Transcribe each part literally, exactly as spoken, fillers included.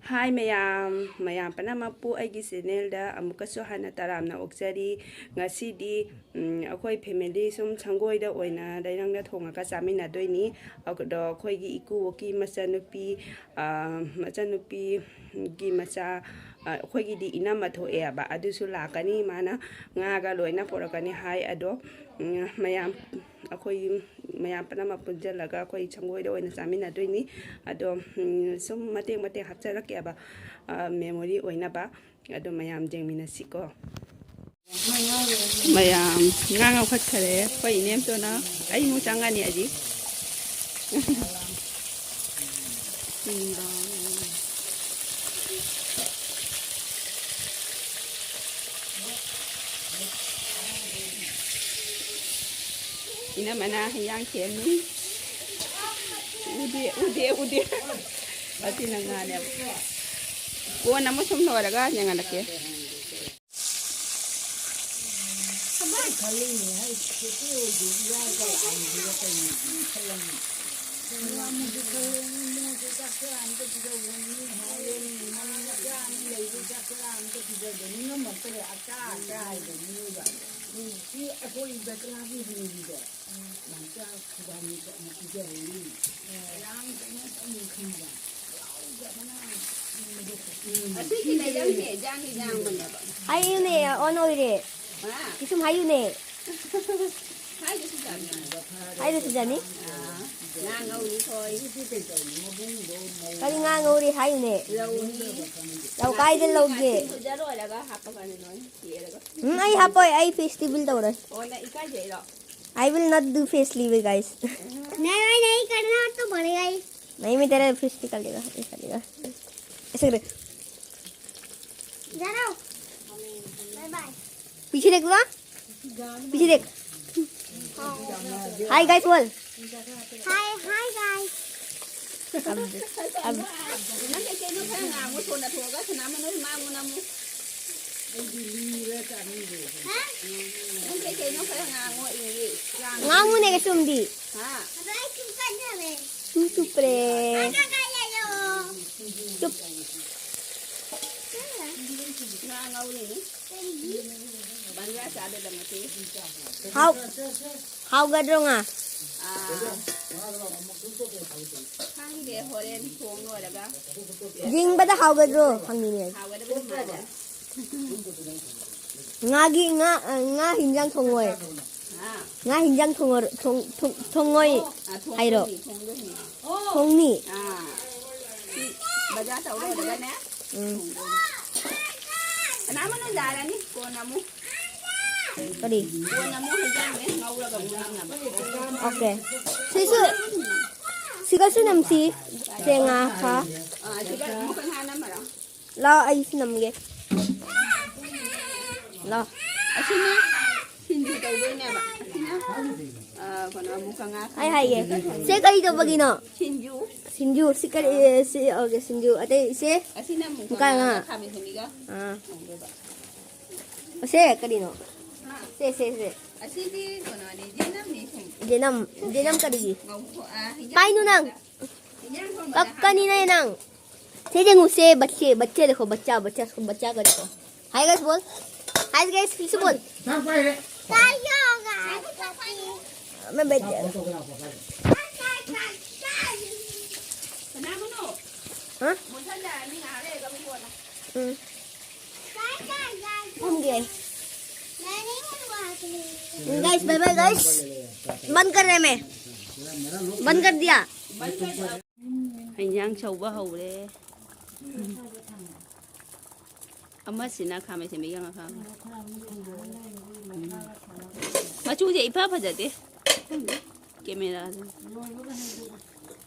ꯍꯥꯏ ꯃꯌꯥꯝ, ꯃꯌꯥꯝ ꯄꯨꯝꯅꯃꯛꯄꯨ ꯑꯩꯒꯤ ꯆꯦꯅꯦꯜꯗ ꯑꯃꯨꯛꯀꯁꯨ ꯍꯟꯅ ꯇꯔꯥꯝꯅ ꯑꯣꯛꯆꯔꯤ꯫ ꯉꯁꯤꯗꯤ, ꯎꯝ, ꯑꯩꯈꯣꯏ ꯐꯦꯃꯤꯂꯤ ꯁꯨꯝ ꯁꯪꯒꯣꯏꯗ ꯑꯣꯏꯅ ꯂꯩꯔꯪꯗ ꯊꯣꯡꯉꯒ ꯆꯥꯃꯤꯟꯅꯗꯣꯏꯅꯤ꯫ ꯑꯗꯣ ꯑꯩꯈꯣꯏꯒꯤ ꯏꯀꯨꯕꯣꯛꯀꯤ ꯃꯆꯟꯅꯨꯄꯤ, ꯑ, ꯃꯆꯟꯅꯨꯄꯤꯒꯤ ꯃꯆꯥ, ꯑ, ꯑꯩꯈꯣꯏꯒꯤꯗꯤ ꯏꯅꯝꯃ ꯊꯣꯛꯑꯦꯕ, ꯑꯗꯨꯁꯨ ꯂꯥꯛꯀꯅꯤ꯫ ꯃꯥꯅ ꯉꯥꯒ ꯂꯣꯏꯅ ꯄꯨꯔꯛꯀꯅꯤ ꯍꯥꯏ꯫ ꯑꯗꯣ, ꯎꯝ, ꯃꯌꯥꯝ ꯑꯩꯈꯣꯏ ꯃꯌꯥꯝ ꯄꯨꯝꯅꯃꯛ ꯄꯨꯟꯁꯤꯜꯂꯒ ꯑꯩꯈꯣꯏ ꯁꯪꯒꯣꯏꯗ ꯑꯣꯏꯅ ꯆꯥꯃꯤꯟꯅꯗꯣꯏꯅꯤ꯫ ꯑꯗꯣ, ꯎꯝ, ꯁꯨꯝ ꯃꯇꯦꯛ ꯃꯇꯦꯛ ꯍꯥꯞꯆꯔꯛꯀꯦꯕ, ꯑ, ꯃꯦꯃꯣꯔꯤ ꯑꯣꯏꯅꯕ꯫ ꯑꯗꯣ ꯃꯌꯥꯝ ꯌꯦꯡꯃꯤꯟꯅꯁꯤꯀꯣ꯫ ꯃꯌꯥꯝ ꯉꯥ ꯉꯧꯈꯠꯈꯔꯦ꯫ ꯑꯩꯈꯣꯏ ꯏꯅꯦꯝꯇꯣꯟꯅ ꯑꯩ ꯑꯃꯨꯛ ꯆꯪꯉꯅꯤ ꯑꯁꯤ꯫ ꯏꯅꯝꯃꯅ ꯍꯤꯟꯖꯥꯡ ꯁꯦꯝꯃꯤ꯫ ꯎꯗꯦ, ꯎꯗꯦ, ꯎꯗꯦ꯫ ꯑꯁꯤꯅ ꯉꯥꯅꯦꯕ꯫ ꯀꯣꯟꯅ ꯑꯃꯨꯛ ꯁꯨꯝ ꯂꯣꯏꯔꯒ ꯌꯦꯡꯍꯜꯂꯛꯀꯦ꯫ ꯑꯁꯤꯒꯤ ꯂꯩꯔꯝꯃꯦ, ꯏꯟꯖꯥꯡꯒꯤ ꯌꯥꯝꯕꯅꯦꯕ꯫ ꯍꯥꯏꯌꯨꯅꯦ, ꯑꯣꯟ ꯑꯣꯏꯔꯦ꯫ ꯍꯥ? ꯄꯤꯁꯨꯝ ꯍꯥꯏꯌꯨꯅꯦ꯫ ꯍꯥꯏꯗ꯭ꯔꯁꯨ ꯌꯥꯅꯤ꯫ ꯍꯥꯏꯗ꯭ꯔꯁꯨ ꯌꯥꯅꯤ? ꯑꯥ, ꯉꯥ ꯉꯧꯔꯤ ꯈꯣꯏ꯫ ꯀꯔꯤ ꯉꯥ ꯉꯧꯔꯤ ꯍꯥꯏꯌꯨꯅꯦ? ꯂꯧꯅꯤ꯫ ꯂꯧ ꯀꯥꯏꯗ ꯂꯧꯒꯦ? ꯉꯥꯁꯤꯡ ꯐꯨꯖ ꯂꯣꯏꯔꯒ ꯍꯥꯞꯄꯒꯅꯤ ꯂꯣꯏ ꯊꯤꯔꯒ꯫ ꯎꯝ, ꯑꯩ ꯍꯥꯞꯄꯣꯏ, ꯑꯩ ꯐꯦꯁꯇꯤꯚꯦꯜ ꯇꯧꯔꯣꯏ꯫ ꯑꯣ, ꯅꯪ ꯏꯀꯥꯏꯖꯩꯔꯣ? I will not do face reveal, guys. नहीं, भाई, नहीं करना तो पड़ेगा ही। नहीं, मैं तेरा फेस निकाल देगा, निकाल देगा। ऐसे कर। जा रहा हूँ। Bye bye. पीछे देख ना, पीछे देख। हाय गाइस बोल। Hi, hi guys. अब, अब ꯅꯪ ꯀꯩꯀꯩꯅꯣ ꯈꯔ ꯉꯥꯡꯉꯣ, ꯁꯣꯟꯅ ꯊꯣꯛꯑꯒ ꯁꯅꯥꯃꯅꯣꯏ ꯃꯥꯡꯉꯣ ꯅꯝꯃꯣ꯫ ꯅꯪ ꯀꯩꯀꯩꯅꯣ ꯈꯔ ꯉꯥꯡꯉꯣ, ꯏꯪꯂꯤꯁ꯫ ꯉꯥꯡꯉꯨꯅꯦ ꯀꯩꯁꯨꯝꯗꯤ꯫ ꯍꯥ? ꯆꯨ ꯆꯨꯞꯄ꯭ꯔꯦ꯫ ꯆꯨꯞ꯫ ꯉꯥ ꯉꯧꯔꯤꯅꯤ꯫ ꯕꯟꯖꯥ ꯆꯥꯗꯗꯅ ꯃꯆꯦ꯫ ꯍꯥꯎ-, ꯍꯥꯎꯒꯗ꯭ꯔꯣ ꯉꯥ? ꯑꯥ꯫ ꯈꯪꯗꯦ, ꯍꯣꯔꯦꯟ ꯊꯣꯡ ꯂꯣꯏꯔꯒ꯫ ꯌꯦꯡꯕꯗ ꯍꯥꯎꯒꯗ꯭ꯔꯣ ꯍꯪꯉꯤꯅꯦ꯫ ꯍꯥꯎꯒꯗꯕꯗꯤ ꯃꯥꯜꯂꯦ꯫ ꯉꯥꯒꯤ, ꯉꯥ, ꯉꯥ ꯍꯤꯟꯖꯥꯡ ꯊꯣꯡꯉꯣꯏ꯫ ꯍꯥ? ꯉꯥ ꯍꯤꯟꯖꯥꯡ ꯊꯣꯡꯉꯣ-, ꯊꯣꯡ-, ꯊꯣꯡ-, ꯊꯣꯡꯉꯣꯏ ꯑꯥ, ꯍꯥꯏꯔꯣ? ꯊꯣꯡꯗꯣꯏꯅꯤ, ꯊꯣꯡꯗꯣꯏꯅꯤ꯫ ꯊꯣꯡꯅꯤ? ꯑꯥ꯫ ꯁꯤ ꯕꯖꯥꯔ ꯇꯧ ꯂꯣꯏꯔꯒꯅꯦ꯫ ꯎꯝ꯫ ꯀꯅꯥꯃꯅ ꯌꯥꯔꯅꯤ, ꯀꯣꯟꯅ ꯑꯃꯨꯛ꯫ ꯀꯔꯤ? ꯀꯣꯟꯅ ꯑꯃꯨꯛ ꯍꯤꯟꯖꯥꯡꯅꯦ ꯉꯧꯔꯒ ꯑꯃꯨꯛ ꯅꯝꯅꯕ꯫ ꯑꯣꯀꯦ꯫ ꯁꯤꯁꯨ, ꯁꯤꯒꯁꯨ ꯅꯝꯁꯤ꯫ ꯆꯦ ꯉꯥ ꯈꯥ꯫ ꯑꯥ, ꯁꯤꯒ ꯑꯃꯨꯛꯀ ꯉꯥ ꯅꯝꯃꯔꯣ? ꯂꯥꯎ, ꯑꯩꯁꯨ ꯅꯝꯒꯦ꯫ ꯂꯥꯎ꯫ ꯑꯁꯤꯅ ꯁꯤꯡꯖꯨ ꯇꯧꯗꯣꯏꯅꯦꯕ꯫ ꯑꯁꯤꯅ, ꯑ, ꯀꯩꯅꯣ, ꯑꯃꯨꯛꯀ ꯉꯥ ꯑꯩ ꯍꯥꯏꯒꯦ꯫ ꯁꯦ, ꯀꯔꯤ ꯇꯧꯕꯒꯤꯅꯣ? ꯁꯤꯡꯖꯨ꯫ ꯁꯤꯡꯖꯨ꯫ ꯁꯤ ꯀꯔꯤ, ꯑ, ꯁꯤ, ꯑꯣꯀꯦ, ꯁꯤꯡꯖꯨ꯫ ꯑꯇꯩ ꯏꯆꯦ? ꯑꯁꯤꯅ ꯑꯃꯨꯛꯀ ꯃꯨꯀꯥ ꯉꯥ꯫ ꯉꯥ, ꯈꯥꯃꯦꯟ ꯊꯣꯡꯕꯤꯒ꯫ ꯑꯥ꯫ ꯊꯣꯡꯗꯣꯏꯕ꯫ ꯁꯦ, ꯀꯔꯤꯅꯣ? ꯍꯥ? ꯁꯦ, ꯁꯦ, ꯁꯦ꯫ ꯑꯁꯤꯗꯤ ꯀꯩꯅꯣꯅꯤ, ꯌꯦꯅꯝꯅꯤ ꯁꯨꯝ꯫ ꯌꯦꯅꯝ, ꯌꯦꯅꯝ ꯀꯔꯤꯒꯤ? ꯉꯧꯊꯣꯛ-, ꯑ, ꯍꯤꯟꯖꯥꯡ ꯄꯥꯏꯅꯨ ꯅꯪ꯫ ꯊꯣꯡꯕꯗ꯫ ꯀꯛꯀꯅꯤꯅꯦ ꯅꯪ꯫ ꯁꯤꯗ ꯌꯦꯡꯉꯨꯁꯦ, बच्चे, बच्चे देखो, बच्चा, बच्चा, बच्चा का देखो। हाय गाइस बोल। हाय गाइस, फिर से बोल। मैं बैठ गया। हाँ? हम्म। घूम गए। Guys, bye bye guys. बंद कर रहे मैं। बंद कर दिया। ꯍꯤꯟꯖꯥꯡ ꯁꯧꯕ ꯍꯧꯔꯦ꯫ ꯑꯃꯁꯤꯅ ꯈꯥꯃꯦꯟ ꯁꯦꯝꯕꯤꯒ ꯉꯥꯈꯥ꯫ ꯎꯝ꯫ ꯃꯆꯨꯁꯦ ꯏꯐ ꯐꯖꯗꯦ꯫ ꯈꯪꯗꯦ꯫ ꯀꯦꯃꯦꯔꯥꯗ꯫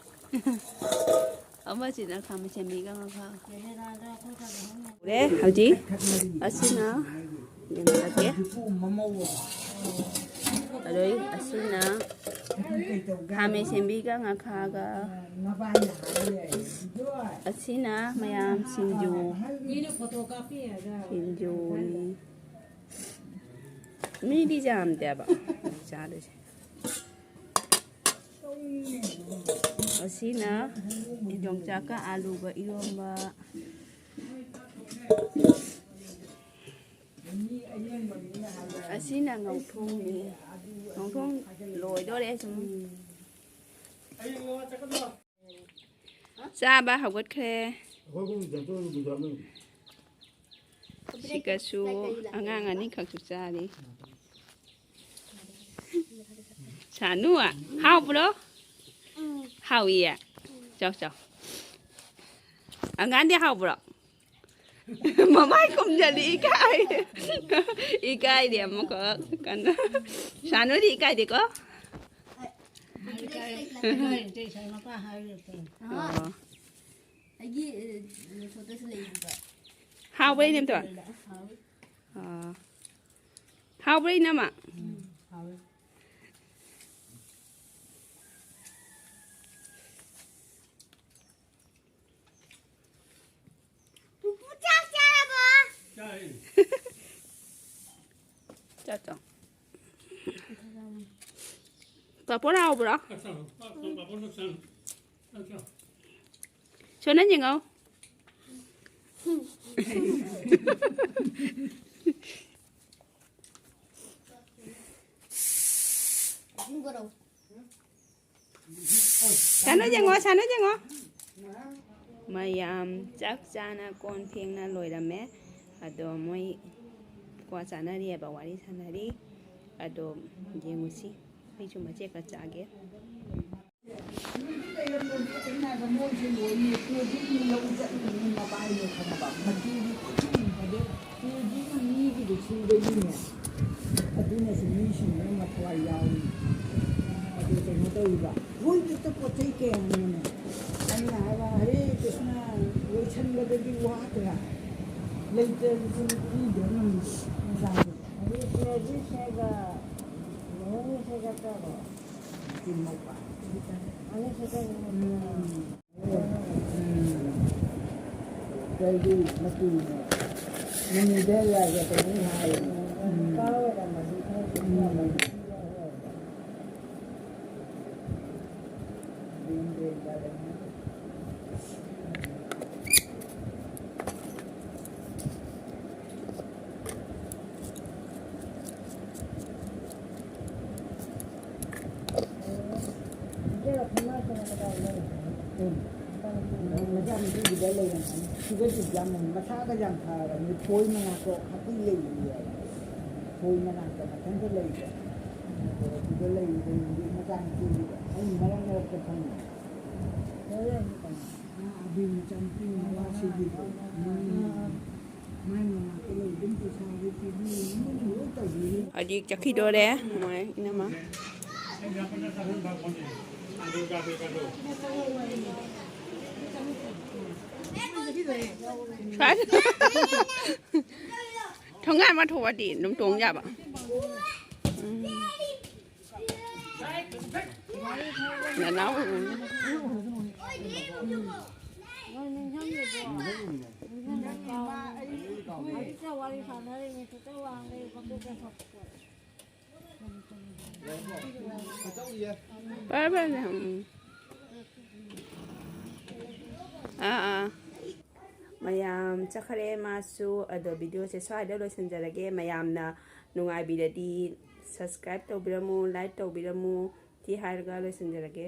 ꯑꯃꯁꯤꯅ ꯈꯥꯃꯦꯟ ꯁꯦꯝꯕꯤꯒ ꯉꯥꯈꯥ꯫ ꯍꯧꯔꯦ ꯍꯧꯖꯤꯛ꯫ ꯑꯁꯤꯅ ꯌꯦꯡꯉꯛꯀꯦ꯫ ꯑꯗꯩ ꯑꯁꯤꯅ ꯈꯥꯃꯦꯟ ꯁꯦꯝꯕꯤꯒ ꯉꯥꯈꯥꯒ꯫ ꯑꯁꯤꯅ ꯃꯌꯥꯝ ꯁꯤꯡꯖꯨ꯫ ꯁꯤꯡꯖꯨꯅꯤ꯫ ꯃꯤꯗꯤ ꯌꯥꯝꯗꯦꯕ ꯆꯥꯗꯣꯏꯁꯦ꯫ ꯑꯁꯤꯅ ꯌꯣꯡꯆꯥꯛꯀ ꯑꯥꯂꯨꯒ ꯏꯔꯣꯝꯕ꯫ ꯑꯁꯤꯅ ꯉꯧꯊꯣꯡꯅꯤ꯫ ꯉꯧꯊꯣꯡ ꯂꯣꯏꯗꯣꯔꯦ ꯁꯨꯝ꯫ ꯆꯥꯕ ꯍꯧꯒꯠꯈ꯭ꯔꯦ꯫ ꯁꯤꯒꯁꯨ ꯑꯉꯥꯡ ꯑꯅꯤꯈꯛꯁꯨ ꯆꯥꯔꯤ꯫ ꯁꯥꯅꯨ, ꯍꯥꯎꯕ꯭ꯔꯣ? ꯍꯥꯎꯏꯌꯦ꯫ ꯆꯥꯎ, ꯆꯥꯎ꯫ ꯑꯉꯥꯡꯗꯤ ꯍꯥꯎꯕ꯭ꯔꯣ? ꯃꯃꯥꯏ ꯈꯨꯝꯖꯜꯂꯤ, ꯏꯀꯥꯏ꯫ ꯏꯀꯥꯏꯗꯦ ꯑꯃꯨꯛꯈꯛ ꯀꯟꯅ꯫ ꯁꯥꯅꯨꯗꯤ ꯏꯀꯥꯏꯗꯦꯀꯣ? ꯑꯣ꯫ ꯑꯩꯒꯤ, ꯑ, ꯐꯣꯇꯣꯁꯨ ꯂꯩꯔꯤꯕ꯫ ꯍꯥꯎꯕ꯭ꯔꯥ, ꯏꯅꯦꯝꯇꯣꯟ? ꯍꯥꯎꯋꯤ꯫ ꯑꯥ꯫ ꯍꯥꯎꯕ꯭ꯔꯥ, ꯏꯅꯝꯃ? ꯎꯝ, ꯍꯥꯎꯋꯤ꯫ ꯄꯨꯄꯨ ꯆꯥꯛ ꯆꯥꯔꯕꯣ? ꯆꯥꯔꯦ꯫ ꯆꯥ ꯆꯥꯎ꯫ ꯄꯥꯐꯣꯔ ꯍꯥꯎꯕ꯭ꯔꯣ? ꯆꯥꯛ ꯆꯥꯔꯣ꯫ ꯄꯥ-, ꯄꯥ-, ꯄꯥꯐꯣꯔ ꯆꯥꯛ ꯆꯥꯔꯣ꯫ ꯆꯥꯛ ꯆꯥꯔꯣ꯫ ꯁꯣꯅꯥ ꯌꯦꯡꯉꯣ꯫ ꯍꯤꯡꯒꯣꯔꯣ꯫ ꯁꯥꯅꯨ ꯌꯦꯡꯉꯣ, ꯁꯥꯅꯨ ꯌꯦꯡꯉꯣ꯫ ꯃꯌꯥꯝ ꯆꯥꯛ ꯆꯥꯅ ꯀꯣꯟ ꯐꯦꯡꯅ ꯂꯣꯏꯔꯝꯃꯦ꯫ ꯑꯗꯣ ꯃꯣꯏ ꯀ꯭ꯋꯥ ꯆꯥꯅꯔꯤꯑꯕ, ꯋꯥꯔꯤ ꯁꯥꯟꯅꯔꯤ꯫ ꯑꯗꯣ ꯌꯦꯡꯉꯨꯁꯤ꯫ ꯑꯩꯁꯨ ꯃꯆꯦꯠ ꯈꯔ ꯆꯥꯒꯦ꯫ ꯅꯨꯃꯤꯠ ꯂꯩꯔꯝꯗ꯭ꯔꯗꯤ ꯑꯩꯅ ꯃꯣꯏꯁꯦ ꯂꯣꯏꯅ ꯀꯦꯖꯤꯒꯤ ꯂꯧ ꯆꯠꯂꯤꯅꯤ ꯃꯕꯥꯏꯅꯦ ꯈꯪꯉꯕ꯫ ꯃꯆꯨꯗꯤ ꯀꯨꯆꯨ ꯐꯖꯩ꯫ ꯀꯦꯖꯤꯒꯤ ꯃꯤꯒꯤꯗꯤ ꯁꯨꯗꯣꯏꯅꯤꯅꯦ꯫ ꯑꯗꯨꯅꯁꯨ ꯃꯤꯁꯤꯡꯗꯨꯅ ꯃꯊ꯭ꯋꯥꯏ ꯌꯥꯎꯏ꯫ ꯑꯗꯨ ꯀꯩꯅꯣ ꯇꯧꯔꯤꯕ꯫ ꯃꯣꯏꯗꯨꯗ ꯄꯣꯠ ꯆꯩ ꯀꯌꯥꯅꯣꯅꯦ꯫ ꯑꯩꯅ ꯍꯥꯏꯕ, "ꯍꯔꯦ ꯀ꯭ꯔꯤꯁꯅ, ꯂꯣꯏꯁꯟꯕꯗꯗꯤ ꯋꯥꯗ꯭ꯔꯥ?" ꯂꯩꯇ꯭ꯔꯕꯁꯨ ꯄꯤꯗ꯭ꯔ ꯉꯝꯗꯦ꯫ ꯍꯔꯦ ꯀ꯭ꯔꯤꯁꯅꯒ ꯂꯨꯍꯣꯡꯉꯤꯁꯦ ꯆꯠꯇ꯭ꯔꯕꯣ? ꯃꯆꯤꯟ ꯃꯧꯄꯥ꯫ ꯎꯝ꯫ ꯀꯩꯒꯤ ꯃꯇꯨꯅꯣ? ꯅꯪꯒꯤꯗ ꯂꯥꯏꯒ ꯇꯧꯅꯤ ꯍꯥꯏ꯫ ꯎꯝ꯫ ꯎꯝ꯫ ꯃꯆꯥꯅꯨꯄꯤꯒꯤꯗ ꯂꯩꯔꯝꯒꯅꯤ꯫ ꯁꯤꯗꯁꯨ ꯌꯥꯝ ꯃꯁꯥꯒ ꯌꯥꯝ ꯐꯔꯕꯅꯤ꯫ ꯈꯣꯏ ꯃꯅꯥꯛꯇ ꯈꯛꯇꯪ ꯂꯩꯔꯤꯌꯦ꯫ ꯈꯣꯏ ꯃꯅꯥꯛꯇ ꯃꯊꯟꯇ ꯂꯩꯕ꯫ ꯑꯗꯨꯗ ꯂꯩꯔꯤꯕ ꯃꯆꯥꯅꯨꯄꯤꯒꯤꯗ ꯑꯩ ꯃꯔꯛ ꯃꯔꯛꯇ ꯐꯪꯉꯤ꯫ ꯑꯥ, ꯑꯗꯨ ꯃꯆꯥꯅꯨꯄꯤ ꯃꯋꯥꯁꯤꯒꯤꯗꯣ꯫ ꯎꯝ꯫ ꯃꯥꯏ ꯃꯅꯥꯛꯇ ꯂꯩ ꯑꯗꯨꯝ ꯄꯩꯁꯥꯗꯤ ꯄꯤꯕꯤꯌꯨ꯫ ꯃꯣꯏꯅ ꯂꯣꯏ ꯇꯧꯕꯤꯔꯤ꯫ ꯍꯧꯖꯤꯛ ꯆꯠꯈꯤꯗꯣꯔꯦ ꯃꯣꯏ ꯏꯅꯝꯃ꯫ ꯊꯣꯡꯒꯥꯟ ꯑꯃ ꯊꯣꯛꯑꯗꯤ ꯑꯗꯨꯝ ꯇꯣꯡ ꯌꯥꯕ꯫ ꯎꯝ꯫ ꯅꯅꯥꯎ꯫ ꯐꯔꯦ, ꯐꯔꯦ, ꯎꯝ꯫ ꯑꯥ, ꯑꯥ꯫ ꯃꯌꯥꯝ ꯆꯠꯈꯔꯦ ꯃꯥꯁꯨ꯫ ꯑꯗꯣ video ꯁꯦ ꯁ꯭ꯋꯥꯏꯗ ꯂꯣꯏꯁꯤꯟꯖꯔꯒꯦ꯫ ꯃꯌꯥꯝꯅ ꯅꯨꯡꯉꯥꯏꯕꯤꯔꯗꯤ subscribe ꯇꯧꯕꯤꯔꯝꯃꯨ, like ꯇꯧꯕꯤꯔꯝꯃꯨ꯫ ꯁꯤ ꯍꯥꯏꯔꯒ ꯂꯣꯏꯁꯤꯟꯖꯔꯒꯦ꯫